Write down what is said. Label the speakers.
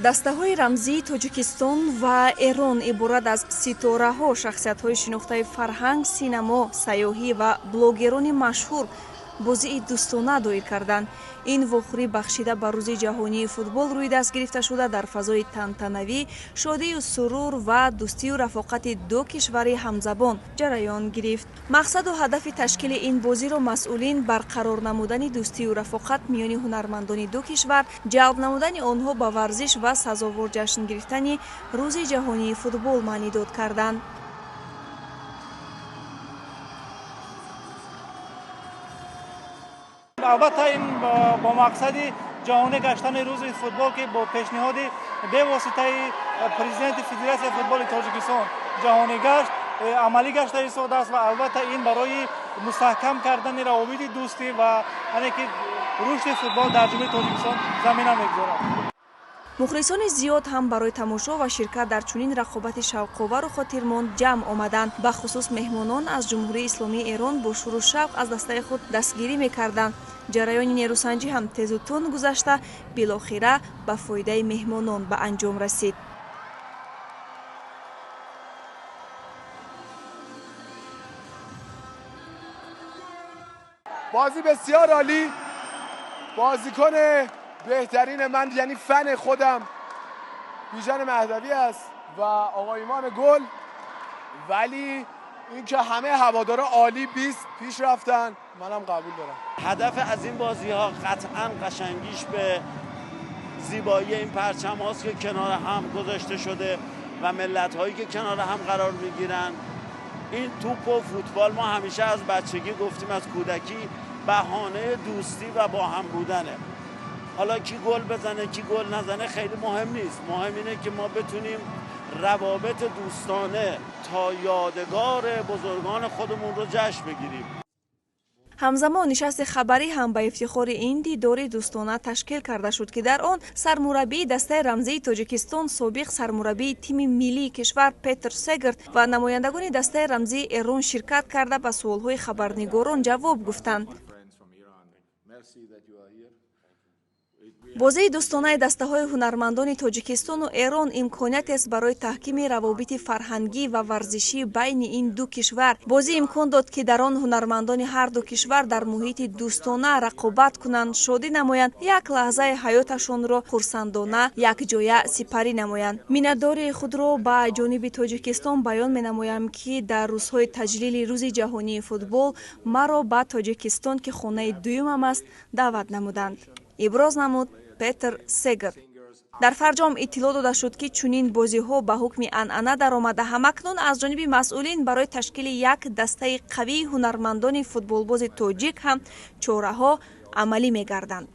Speaker 1: Дастаҳои рамзии Тоҷикистон ва Эрон иборат аз ситораҳо, шахсиятҳои шинохтаи фарҳанг, синамо, сайёҳӣ ва блогерони машҳур бозии дӯстона доир карданд. Ин вохӯрӣ бахшида ба Рӯзи ҷаҳонии футбол рӯи даст гирифта шуда, дар фазои тантанавӣ, шодию сурур ва дӯстию рафоқати ду кишвари ҳамзабон ҷараён гирифт. Мақсаду ҳадафи ташкили ин бозиро масъулин барқарор намудани дӯстию рафоқат миёни ҳунармандони ду кишвар, ҷалб намудани онҳо ба варзиш ва сазовор ҷашн гирифтани Рӯзи ҷаҳонии футбол маънидод карданд.
Speaker 2: Албатта, ин бо мақсади ҷаҳонӣ гаштани Рӯзи футбол, ки бо пешниҳоди бевоситаи президенти Федератсияи футболи Тоҷикистон ҷаҳонӣ гашт, амалӣ гашта истодааст ва албатта ин барои мустаҳкам кардани равобити дӯстӣ ва яъне ки рушди футбол дар Ҷумҳурии Тоҷикистон замина мегузорад.
Speaker 1: Мухлисони зиёд ҳам барои тамошо ва ширкат дар чунин рақобати шавқовару хотирмонд ҷамъ омаданд. Бахусус меҳмонон аз Ҷумҳурии Исломии Эрон бо шуру шавқ аз дастаи худ дастгирӣ мекарданд. Ҷараёни нерӯсанҷӣ ҳам тезу тунд гузашта, билохира ба фоидаи меҳмонон ба анҷом расид.
Speaker 3: بازی بسیار عالی. بازیکن بهترین من، یعنی فن خودم، بیژن مهدوی است و آقا ایمان گل. ولی اینکه همه هوادارا عالی 20 پیش رفتن، منم قبول دارم.
Speaker 4: هدف از این بازی ها قطعا قشنگیش به زیبایی این پرچم هاست که کنار هم گذاشته شده و ملت هایی که کنار هم قرار میگیرن. این توپ و فوتبال، ما همیشه از بچگی گفتیم، از کودکی، بهانه دوستی و با هم بودنه. حالا کی گل بزنه، کی گل نزنه، خیلی مهم نیست. مهم اینه که ما بتونیم روابط دوستانه تا یادگار بزرگان خودمون رو جشن بگیریم.
Speaker 1: Ҳамзамон нишасти хабарӣ ҳам ба ифтихори ин дидори дӯстона ташкил карда шуд, ки дар он сармураббии дастаи рамзии Тоҷикистон, собиқ сармураббии тими миллии кишвар Петр Сегерт ва намояндагони дастаи рамзии Эрон ширкат карда, ба суолҳои хабарнигорон ҷавоб гуфтанд. Бозии дӯстонаи дастаҳои ҳунармандони Тоҷикистону Эрон имкониятест барои таҳкими равобити фарҳангӣ ва варзишӣ байни ин ду кишвар. Бозӣ имкон дод, ки дар он ҳунармандони ҳар ду кишвар дар муҳити дӯстона рақобат кунанд, шодӣ намоянд, як лаҳзаи ҳаёташонро хурсандона якҷоя сипарӣ намоянд. Миннатдории худро ба ҷониби Тоҷикистон баён менамоям, ки дар рӯзҳои таҷлили Рӯзи ҷаҳонии футбол маро ба Тоҷикистон, ки хонаи дуюмам аст, даъват намуданд, иброз намуд Петр Сегер. Дар фарҷом иттилоъ дода шуд, ки чунин бозиҳо ба ҳукми анъана даромада, ҳамакнун аз ҷониби масъулин барои ташкили як дастаи қавии ҳунармандони футболбози тоҷик ҳам чораҳо амалӣ мегарданд.